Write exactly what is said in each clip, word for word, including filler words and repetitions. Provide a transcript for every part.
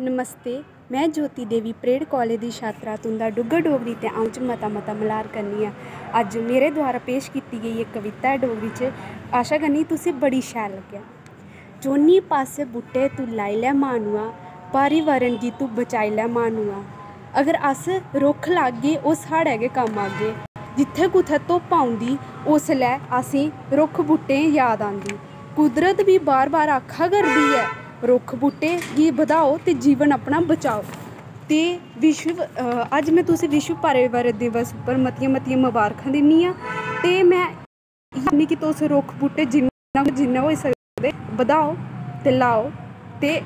नमस्ते, में Jyoti Devi parade college दी छात्रा, तुं'दा डुग्गर डोगरी ते अ'ऊं च मता मता मल्हार करनी आं। अज्ज मेरे द्वारा पेश कीती गेई इक कविता ऐ डोगरी च। आशा करनी तुसें बड़ी शैल लग्गै। चौनी पासै बूह्टे तूं लाई लै माह्नुआ, पर्यावरण गी तूं बचाई लै माह्नुआ। अगर अस रुक्ख लागे, ओह् साढ़ै गै कम्म आगे। जित्थै कुतै धुप्प औंदी, उसलै असें रुक्ख बूह्टें याद आंदी। कुदरत बी बार बार आखा करदी ऐ, रुक्ख बूह्टे गी बधाओ ते जीवन अपना बचाओ। ते विश्व, अ, अज्ज में तुसें विश्व पर्यावरण दिवस उप्पर मतियां मतियां मबारखां दिन्नी आं। ते में इ'यै आखनी कि तुस रुक्ख बूह्टे जिन्ना, जिन्ना होई सकदे बधाओ ते लाओ ते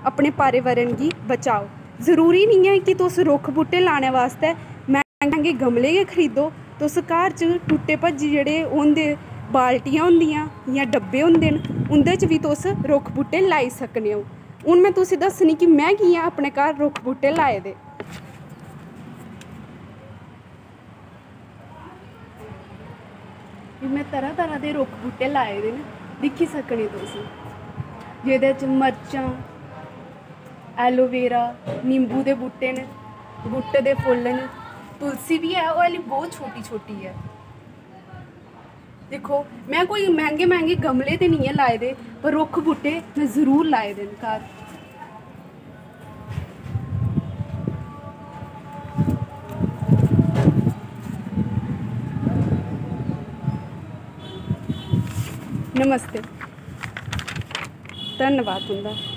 अपने पर्यावरण गी बचाओ। जरूरी निं ऐ कि तुस रुक्ख बूह्टे लाने बास्तै मैंह्गे मैंह्गे गमले गै खरीदो। तुस घर च टुट्टे भज्जे जेह्ड़े होंदे, बाल्टियां होंदियां जां डब्बे होंदे न, उं'दे च बी तुस रुक्ख बूह्टे लाई सकने ओ। हून में तुसें दस्सनी कि में कि'यां अपने घर रुक्ख बूह्टे लाए दे। में तरह तरह दे रुक्ख बूह्टे लाए दे न, दिक्खी सकने तुस, जेह्दे च मर्चां, एलोवेरा, नींबू दे बूह्टे न, गुट्ट दे फुल्ल न, तुलसी बी ऐ, ओह् आह्ली बहुत छोटी छोटी ऐ। दिक्खो, में कोई मैंह्गे मैंह्गे गमले ते निं ऐ लाए दे, पर रुक्ख बूह्टे में जरूर लाए दे न घर। नमस्ते, धन्नवाद तुं'दा।